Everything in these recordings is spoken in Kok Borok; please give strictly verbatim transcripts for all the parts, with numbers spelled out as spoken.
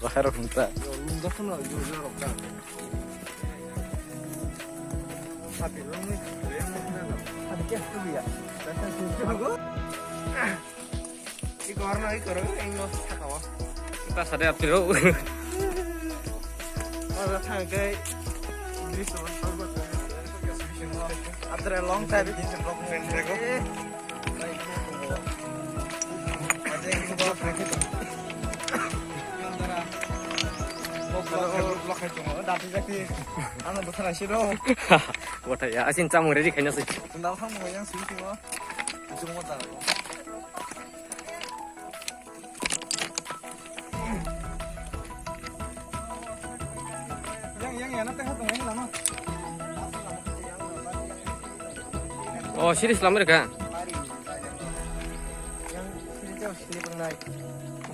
Baharok hwnta. Iko arno iko ro, ingo sakao. Kita sadar tiro. Ora thangkai. After a long time. Hello. Ano bwthar asiro. Bwthar ya, asin chamung ready khaina se. Tunda thang mo yang sing sing o. Chung mo ta. Yang, yang, yang, nanti satu yang lama. Oh, siri selam mereka. Yang siri jauh, siri pengenai.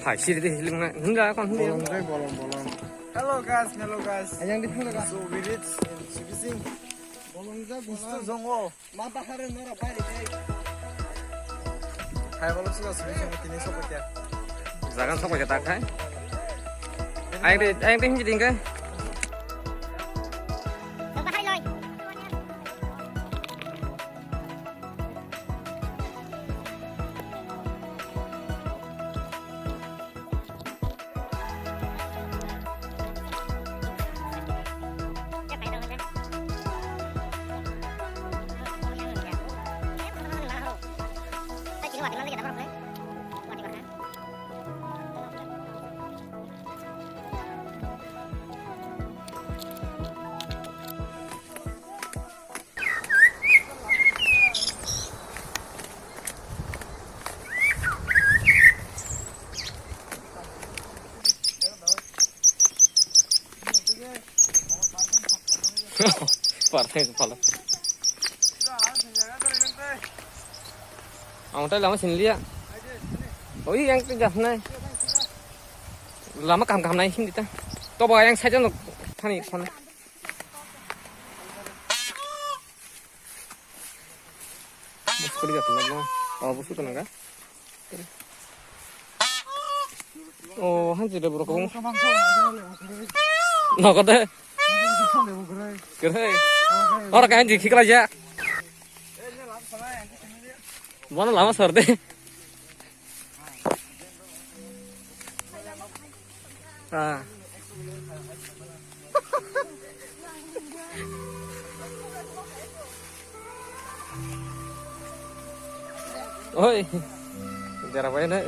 Hai, siri deh, siri pengenai. Enggak, kon enggak. Bolong, bolong, bolong. Hello guys, hello guys. Yang di sana, guys. So we reach in Sibising. Bolong jauh, bolong. Zongo. Ma bahar nora bari dai. Hai, bolong sudah sini sama kini sobat ya. Jangan sobat ya, tak hai. Ayo deh, ayo deh, jadi enggak. Parthai pala. Ang tai lama sinliya. Oi, yang tu gas nai. Lama kam kam nai hindi ta. To ba yang saja no thani khona. Bus kuri jatna ba. Oh, bus tu naga. Oh, hanji de borok kong. Nogo de. Kere. Ora ka hanji khikla ja. Bono lama sor de. Ah. Oi. Jara bai na.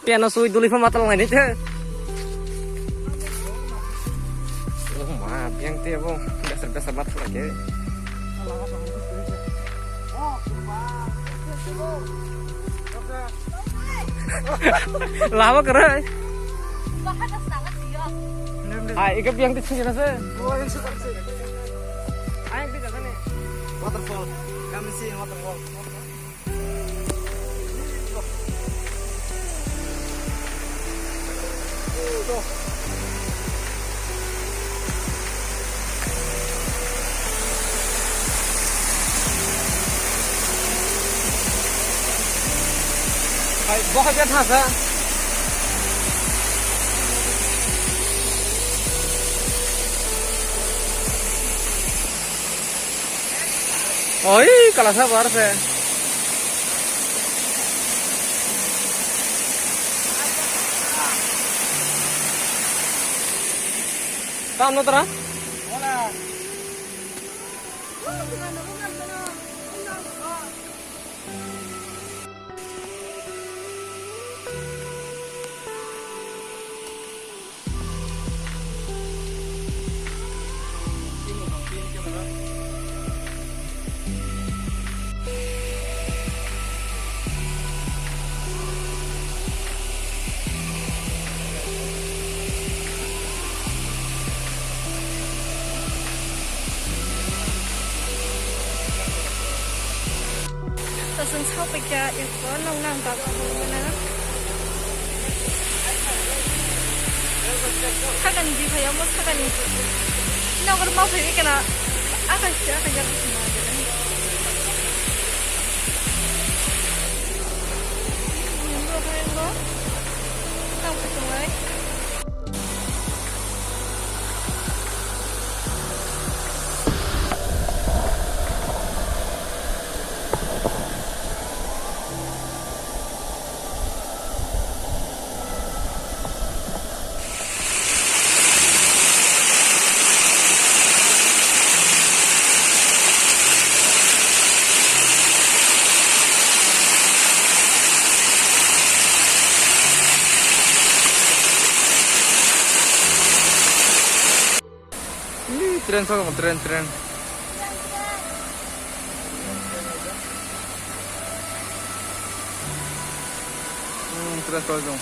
Piano sui duli pha matal ngai ni te. Oh ma, biang te bo. Biasa biasa mat lagi. Lama kere. Ah, ika biang te sini nase. Ai, ika jagah ni. Waterfall. Kami sih waterfall. Hai, bo hai, biya thasa. Oi, kalasa bar se. Tam no tara? Tasung sao paikha, eko nong nang baba bumana. Sakani di phai, omo sakani. Nogor ma phai kana. Akai se, akai ya. Ih, train sokong, train, train. Hmm, train sokong.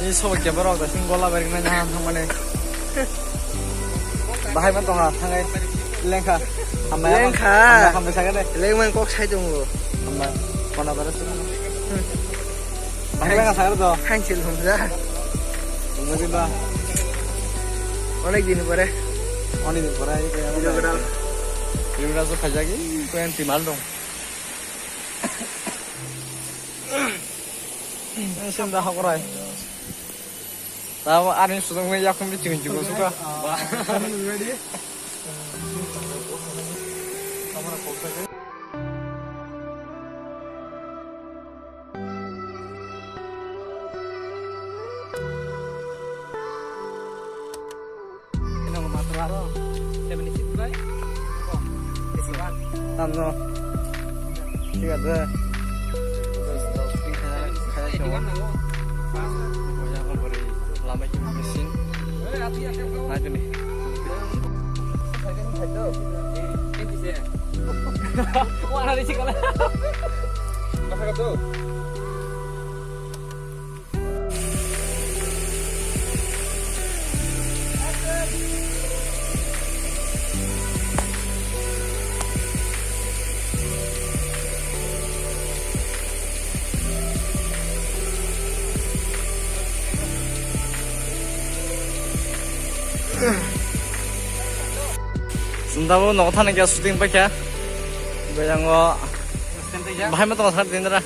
Ini sobo kebaro da sing gola bari na nyahan thangmani. Bahai ma tongha thangai lengkha. Hambai lengkha. Hambai, hambai sakha de. Lengmani kok sai tongo. Hambai. Kona bara sung. Bahai lengkha sakha do. Hangsil humja. Tongmani ba. Onek din pore. Onek din pore, ayo kaya. Video viral. Video viral so khajagi, ko yang timal dong. Sunda hakrai. Tamo ani sudung me yakung di ching ching suka. Tamno. Thik ase. Lama khe machine. Naitoni. Sunda bo nogo thani khe shooting paikha. Bayango bahai ma tongma sakha tindra.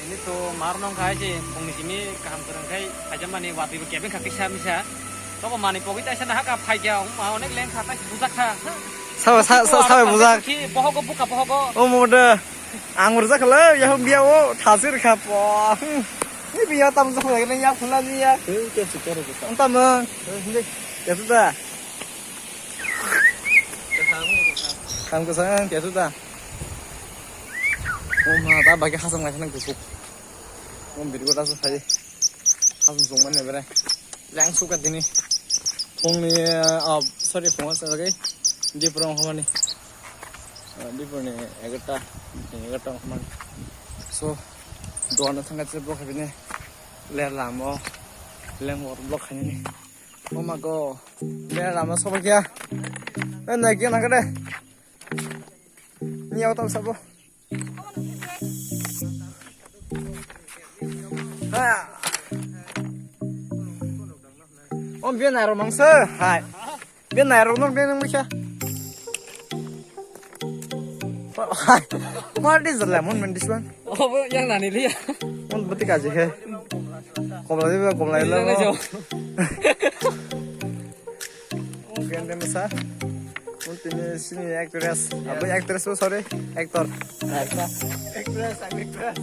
Ini to mar nong khai je, phungni simi kaham kwrwng khai, khaijak mani watwi bo kebeng kha kisa misa. Toko mani pogwi taisa nahaka phaikha, wngma onek lengkha, taisa bujak kha. Sabai, sa-, sa-, sabai bujak. Ki bohogo, buka bohogo. O moda. Ang rwjak khala, yahok biya o, thasir kha po. Hmm. Ni biya tam jok lai, ni yak phula ni yak. Eh, ke chikar ko. Ang tam. Eh, hindi. Ya sudah. Kam ko sang, ya sudah. O ma, ta bagi khasam ngai nang kusuk. O video ta sai. Khasam sung mane bere. Lang suka dini. Phungni, ah, sorry, phung sa lagi. Di pura hamani. Ah, di pura ni egarta, egarta hamani. So, doana thangka se block habini. Ler lamo. Leng wor block habini. Oh my God. Ler lamo sobo kya? Eh, na kya na kade? Ni auto sabo. Ah. Om bien aro mangsa. Hai. Bien aro nong bien nong bisa. Hai. What is the lemon man this one? Oh, yang nani liya. Mon beti kaji he. Komla diba, komla ila. Yang na jo. Gende masa. Tini sini actress. Abo actress bo, sorry, actor. Actress, I'm actress.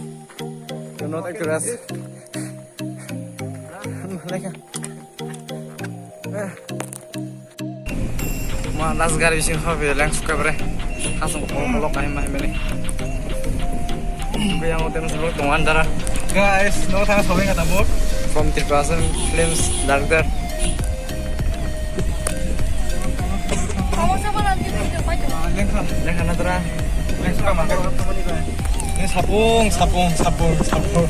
You're not actress. Maleka. Ma, last gari bising kha be leng suka bre. Hasung ko ko lok ai mai mene. Be yang hotel sa lok tong andara. Guys, no tha sobe kata bot. From Tripura Films director. Lengkha. Lengkha na tara. Lengkha ma. Ni sapung, sapung, sapung, sapung.